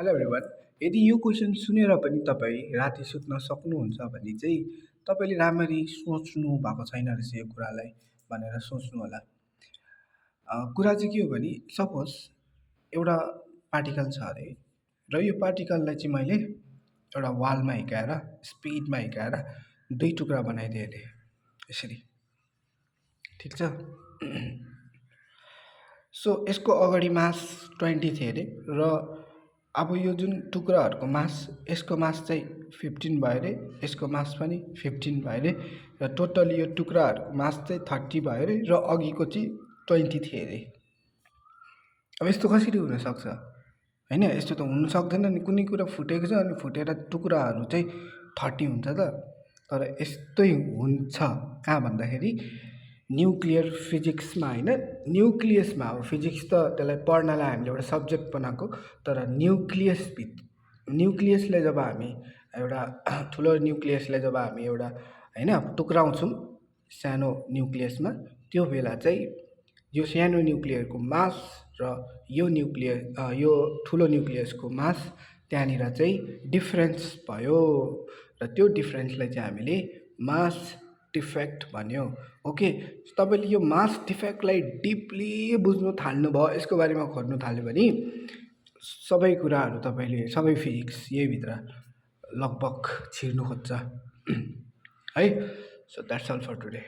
Hello everyone. यदि यो question सुनेर पनि तपाईँ राति सुत्न सक्नुहुन्छ भने चाहिँ तपाईँले राम्ररी सोच्नु भएको छैन रहेछ यो कुरालाई भनेर सोच्नु होला। कुरा चाहिँ के हो भने सपोज एउटा पार्टिकल छ अरे र यो पार्टिकललाई चाहिँ मैले एउटा वालमा हिर्काएर स्पिडमा हिर्काएर 2 टुक्रा बनाइदिएँ अरे यसरी, ठिक छ। सो यसको अगाडि मास 20 थियो अरे र अब यो जुन टुक्राहरूको मास, यसको मास चाहिँ 15 भयो अरे, यसको मास पनि 15 भयो अरे र टोटल यो टुक्राहरूको मास चाहिँ 30 भयो अरे र अघिको चाहिँ 20 थियो अरे। अब यस्तो कसरी हुनसक्छ होइन? यस्तो त हुनु सक्दैन नि। कुनै कुरा फुटेको छ अनि फुटेर टुक्राहरू चाहिँ 30 हुन्छ त। तर यस्तै हुन्छ कहाँ भन्दाखेरि न्युक्लियर फिजिक्समा होइन, न्युक्लियसमा। अब फिजिक्स त त्यसलाई पढ्नलाई हामीले एउटा सब्जेक्ट बनाएको, तर न्युक्लियसले जब हामी एउटा ठुलो न्युक्लियसलाई जब हामी एउटा होइन टुक्राउँछौँ सानो न्युक्लियसमा, त्यो बेला चाहिँ यो सानो न्युक्लियरको मास र यो ठुलो न्युक्लियसको मास त्यहाँनिर चाहिँ डिफ्रेन्स भयो र त्यो डिफ्रेन्सलाई चाहिँ हामीले मास डिफेक्ट भन्यो। ओके, तपाईँले यो मास डिफेक्टलाई डिपली बुझ्नु थाल्नुभयो, यसको बारेमा खोज्नु थाल्यो भने सबै कुराहरू तपाईँले सबै फिजिक्स यहीभित्र लगभग छिर्नु खोज्छ है। So that's all for today.